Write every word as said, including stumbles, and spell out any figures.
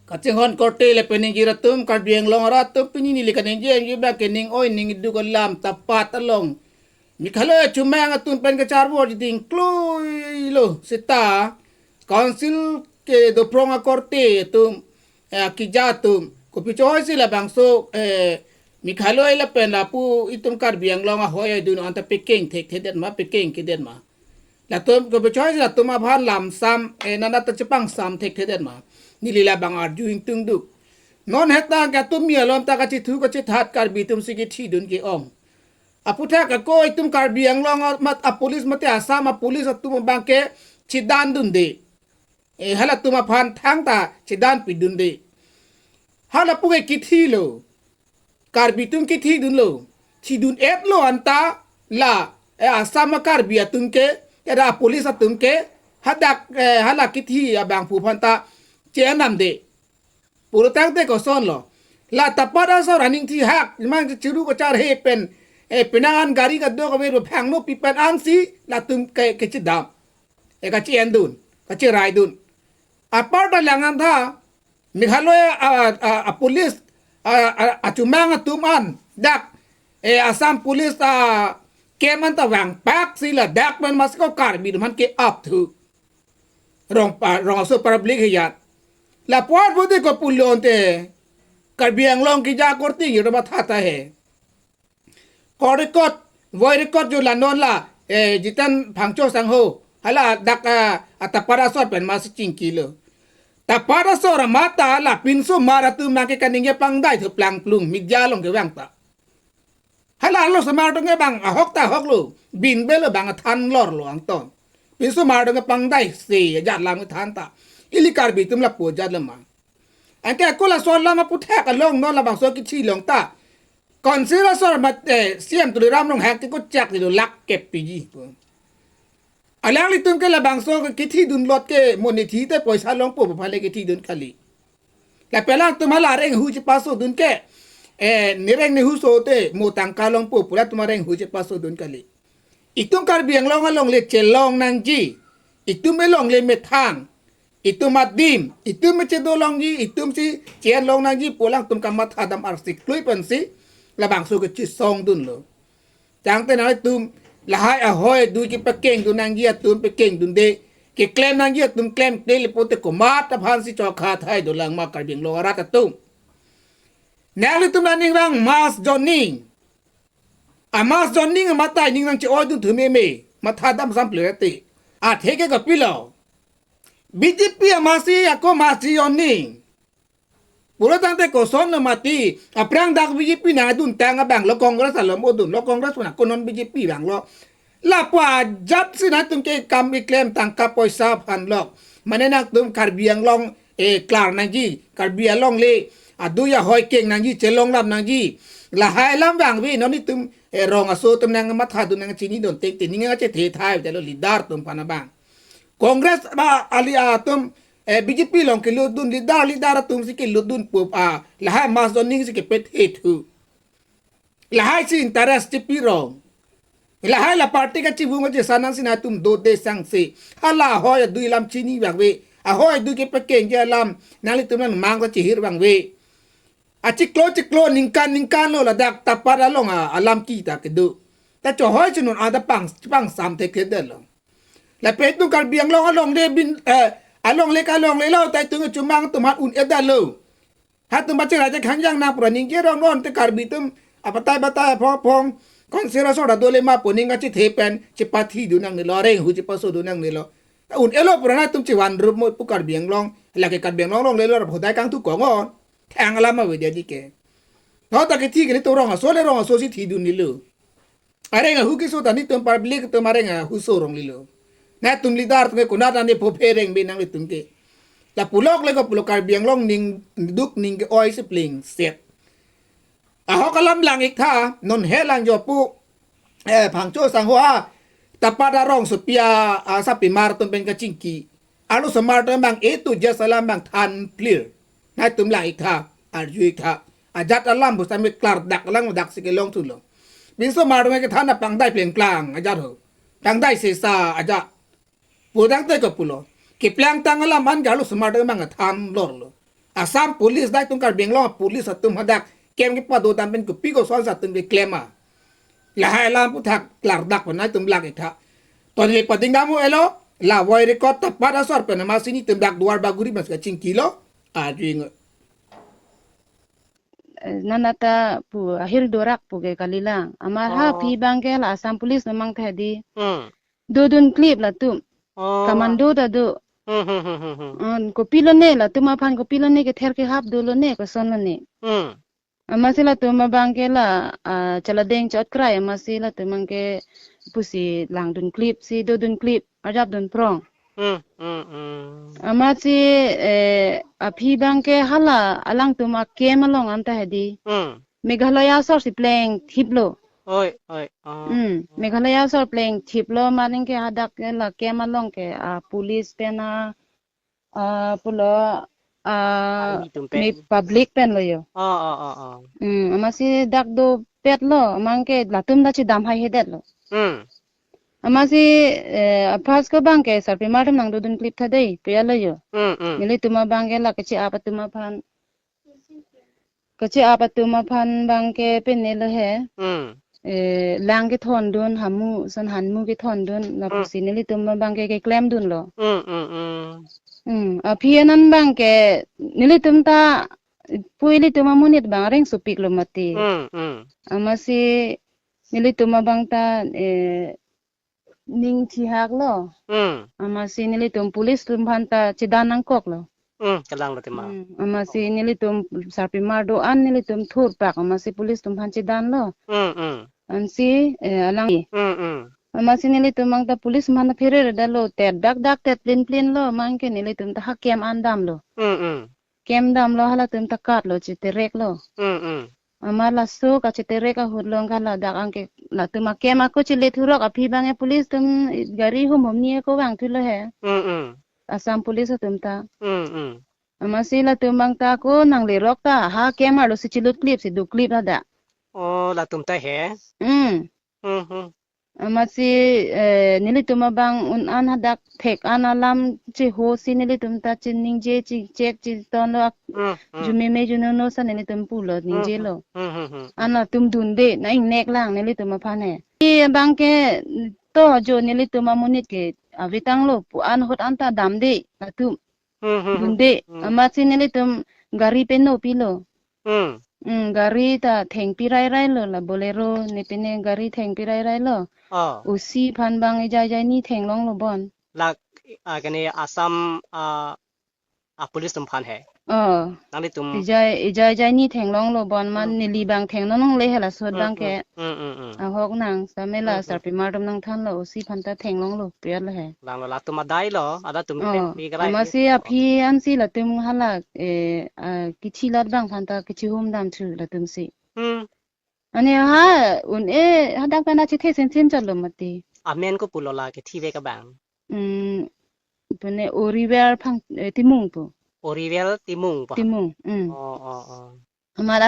Kachinghon korte lapen ingjir atum, Karbi Anglong arat atum, pini neli kaningje abang ke ning oi ning iduk alam tapat along Meghalaya chomang atum pen kacharvo jiding kloi lo seta Council kedo aphrang akorte atum, eh, keja atum kopi choi si labangso, eh, Meghalaya lapen lapu itum Karbi Anglong ahoi adun anta pekeng thekthedet ma, pekeng kedet ma. Latum kopi choi si latum aphan lamsam, eh, nana ta chepangsam thekthedet ma. Neli labang arju ingtungduk. Non hetang ke atum mi alom ta kachethu kachethat Karbi atum si kethidun ke-ong. Aphuthak ako itum Karbi Anglong amat apolice mate Assam apolice atum abang ke chedandunde. Eh, halatum aphan thangta chedanpidunde. Hala puke kethilo. Karbi atum kethidunlo. Thidun-etlo anta la, eh, Assam a-Karbi atum ke, era police atum ke, hadak, eh, hala kethi abangphu aphanta che-endamde. Pulotangte kosonlo. La tapat asor aning thihak, mang chiru kacharhe pen, eh, penang an gari kadokave ro phangno pi pen ansi, latum ke, kechedam. Eh, kache-endun, kacheraidun. Aparta lang anta, Meghalaya, ah, ah, ah, police, ah, ah, achomang atum an, dak, eh, Assam police, ah, keman ta vangpak si ladak pen mas ko Karbi atum aphan ke-apthu. Rong pa, rong aso public heyat. Lapuar budi ko pulonte. Karbi Anglong keja korte yo matha ta he. Ko record, voi record jo la non la, eh, Jiten Phangcho sangho. Hala dak, ah, atapat asor pen mas chingkilo. Tapat asor amat ta la pinsomar atum nangke kaningje pangdai thu plangplung media along kevang ta. Hala arlosomar atum ke bang ahok ta ahoklo, binbe lo bang athan lorlo angton. Pinsomar atum ke pangdai se ajat lam kethan ta. Ili Karbi atum lapu ajat lo ma. Anke ako laso alam aphuthak along non labangso kethi long ta. Council asor mate C M Tuliram Ronghang ke kochak dilo lakh kep piji pu. Alanglitum ke labangso kethidun lot ke mo nethi te poisa longpo pu aphan le kethidun kali. Lapen alangtum hala areng hu chepasodun ke, eh, nereng nehuso te mo tangka longpo pu latum areng hu chepasodun kali. Itum Karbi Anglong alongle chelong nangji. Itum elongle methang. Itum adim. Itum chedo longji. Itum si chen long nangji pu alangtum kamatha dam arsik klui pensi labangso kechesongdunlo. Tangte nangtum lahai ahoi adui kepekengdun nangji atum pekengdunde. Keklem nangji atum klemkle le pote komat aphansi chokha thai dolang ma Karbi Anglong arat atum. Nanglitum aning vang mass joining. A mass joining amat ta ning nangche-oidun thu meme. Matha dam sampli rete. Athe ke kopilo. B J P amatsi ako mass joining. Pulotangte kosonlo mati. Aphrang dak B J P nangduntang abang lo Congress alom odunlo Congress puna konon B J P abang lo. Lapu ajat si nangtum ke kam keklem tangka poisa aphan lo. Mane nangtum Karbi Anglong, eh, klar nangji, Karbi alongle adui ahoi keng nangji, chelong lam nangji. Lahai alam vangve non itum, eh, rong aso atum nangmathadun nangchinidun tengte ning nangchethe thai te lo leader atum aphan abang. Congress ba ali atum, eh, B J P along kelutdun leader, leader atum si kelutdun pu, ah, lahai mass joining si kepethe thu. Lahai si interest chepi rong. Lahai la party kachivung kachesan nangsi nangtum dode sangse. Hala ahoi adui alam chini vangve. Ahoi adui kepekengji alam nanglitum nangmang kachihir vangve. Achiklo chiklo ningkan ningkan lo ladak tapat along a, alam kita kedo. Ta chohoi chinun ada pang, pangsam thekthedetlo. Lapen itum Karbi Anglong alongle bin, eh, alongle kalonglelo ta itum chomang atum aphan un-edetlo. Hatum bache raja khangjang nang pura ningje rong non te Karbi atum abatai batai aphong aphong Council asor adole ma pu ning kachethe pen chepathidun nangnelo, areng hu chepasodun nangnelo. Ta un-elo pura nangtum chevan rup mo pu Karbi Anglong, lake Karbi Anglong longlelo rap hodai kangthu kongon. Thang alam avedetji ke. Tho ta kethi ke nelitum rong aso le rong aso si thidun nilo. Areng ahu keso ta nelitum public atum areng ahuso ronglelo. Nangtum leader atum ke konat ane pho phereng be nanglitum ke. La pulok le ko pulo Karbi Anglong ning duk ning ke-oi si plengset. Ahok alam lang-ik tha, non he lang jo pu, eh, Phangcho sangho a, tapat arongsopi a, asapimar atum pen kachingki. Arlosomar atum abang A to Z alam abang than clear. Nangtum lang-ik tha, arju-ik tha. Ajat alam pusitame klardak lang dak si kelong thulo. Pinsomar atum kethan apangdai plengplang ajat ho. Pangdai sesa ajat. Pulotangte kopulo. Keplangtang alam an arlosomar atum abang than lorlo. Assam Police dai tum Karbi Anglong Police atum hadak kem kepado dam pen kopi kosonsi atum keklem ma. Lahai alam aphuthak klardak pen nai tum lak-ik tha. To neli pading dam un-elo, la voice record ta pat asor pen amatsi netum dak Duar Bagori mas kachingkilo. Ajing. Eh, nana ta pu ahir dorak pu ke kalilang. Amat ha Oh. phi abang ke la Assam Police memang ta hedi. Hmm. Dodun klip latum. Oh. Commando ta do. Hmm, hmm, hmm, hmm, hmm. Hmm, kopilo ne latum aphan kopilo ne kether kehap dolo ne koson lo ne. Hmm. Amatsi latum abang ke la, ah, chaladeng chot krai amatsi latum abang ke pusi langdun klip si dodun klip arjapdun prong. Hmm, hmm, hmm. Amatsi, eh, aphi abang ke hala alangtum akem along anta hedi. Hmm. Meghalaya asor si plengthiplo. Oi, oi, oh. Hmm, Meghalaya asor plengthiplo, maning ke hadak ke la kem along ke, ah, police pen a, ah, pulo, ah, Army atum me pen. Public pen lo yo. Oh, oh, oh, oh. Hmm, amatsi dak dopetlo, amang ke latum ta chedam haihedetlo. Hmm. Amatsi, eh, first ko abang ke sarpimar atum nangdodun klip tha dei, pu ya lo yo. Hmm, hmm. Nelitum abang ke la kachi-ap atum aphan. Kachi-ap atum aphan abang ke pine lo he. Hmm. Eh, lang kethondun, hamu, san hanmu kethondun, Hmm. lapusi nelitum abang ke keklemdunlo. Hmm, hmm, hmm. Hmm, aphi anan abang ke nelitum ta pu ilitum amonit abang rengsopiklo mati. Hmm, hmm. Amatsi nelitum abang ta, eh, ning thihaklo. Hmm. Amatsi nelitum police atum aphan ta chedan nangkoklo. Hmm, kalang lo tema. Hmm, amatsi nelitum sarpimar do-an nelitum thurpak amatsi police atum aphan chedanlo. Hmm, hmm. Ansi, eh, alang. Hmm, hmm. Amatsi nelitum abang ta police atum aphan ta pheredetlo, tet dakdak tet plinplinlo, amang ke nelitum ta ha kem an damlo. Hmm, hmm. Kem damlo halatum ta katlo chetereklo. Hmm, hmm. Amat laso kacheterek ahut along ke ladak abang ke latum akem ako chele thurok aphi abang e police atum gari humhumni ako vangthulo he. Hmm, hmm. Assam Police atum ta. Hmm, hmm. Amatsi latum abang ta ako nanglerok ta ha kem arlo si chilut klip si do klip hadak. Oh, latum ta he. Hmm. Hmm, hmm. Amatsi, eh, nelitum abang un-an hadak thek an alam cheho si nelitum ta chiningje chichek chitonlo ak-, Hmm, hmm. Jumeme junono sa nelitum pulo, Hmm, ningjelo. Hmm, hmm, hmm, hmm. An latum dunde, na ingnek lang nelitum aphan he. Phi abang ke to jo nelitum amonit ke avetanglo pu an ahut anta damde latum. Hmm, hmm, hmm, Dunde, hmm. Amatsi nelitum gari pen nopilo. Hmm. Hmm, gari ta thengpi rairailo la Bolero ne pine gari thengpi rairailo. Oh. O C aphan abang ejai jai ni thenglonglo bon. La, ah, kene Assam, ah, ah, police atum aphan he. Oh. Nanglitum. Ejai, ejai jai ni thenglonglo bon man Hmm. neli abang thenglongle he laso Hmm, abang hmm, ke. Hmm, hmm, hmm. Ahok nang samela Hmm, hmm. sarpimar atum nangthanlo O C aphan ta thenglonglo pu ya lo he. Langlo latum adai lo, ada tum Oh, pen pi kalai. Amatsi aphi ansi latum hala, eh, ah, kithi lot abang aphan ta kithi hum damthu latum si. Hmm. Ani ha un-e hadak pen achethe sensen chotlo mati. Amen ko pulo la kithivek abang. Hmm, pune Oriwel Phang, eh, Timung pu. Oriwel Timung pu. Timung, hmm. Oh, oh, oh. Amat